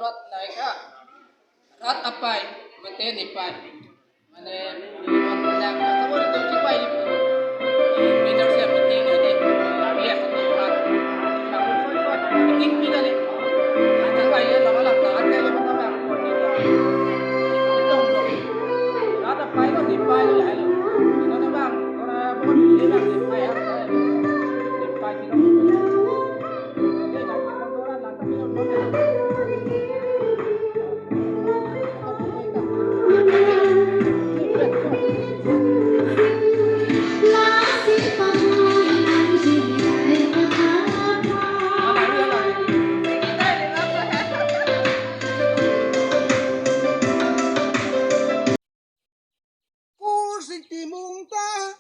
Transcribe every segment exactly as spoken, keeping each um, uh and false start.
Rat naika, rat apai, mate nipai. Mane, rat na, sabor itu cipai itu. Major siap penting nanti. Biasa tempat. Penting kita nih. Cipai ya, lama-lama, ada yang mana bang. Rat apai, nipai, lalu. Mana bang, orang bukan nipai, nipai. Kursing Timung ta,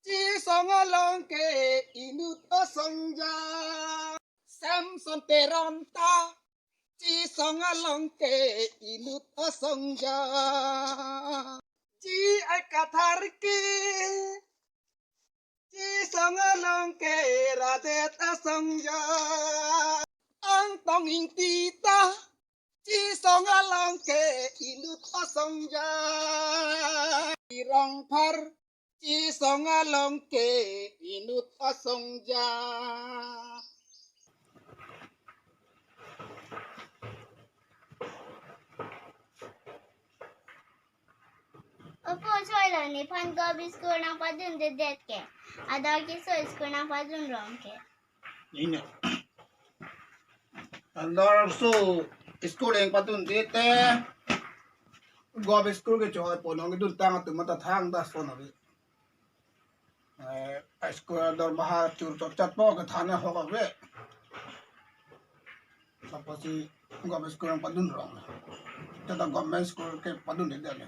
Chisong along ke inut asong ja. Samson Teron ta, Chisong along ke inut asong ja. Ji ai Kathar ke, Chisong along ke radet asong ja. Angtong Ingti ta, Chisong along ke inut asong ja. Rongphar, Chisong along ke inut asong ja. Opo, soi lo, nephan Govt School nangpadundedet ke. Ador keso school nangpadun rong ke. Nina. Ador keso school nangpadunde te, Govt School ke choi ponong keduntang atum mata thangta son ave. Eh, school dormaha chur chotchat po kethan ahok ave. Lapusi Govt School nangpadun rong. Tata government school kepadundedet.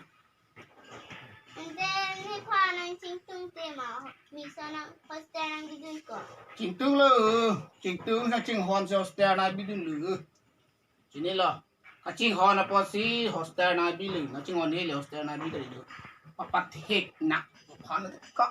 Ante nephan nangchingtung te ma, mesen nang hostel nangbidun ko? Chingtung lo, chingtung nangchinghon si hostel nangbidun lo. Chinilo. Kachinghon apotsi hostel nangbi lo, nangchinghon neli hostel nangbi lo. Papathek na, phan ka.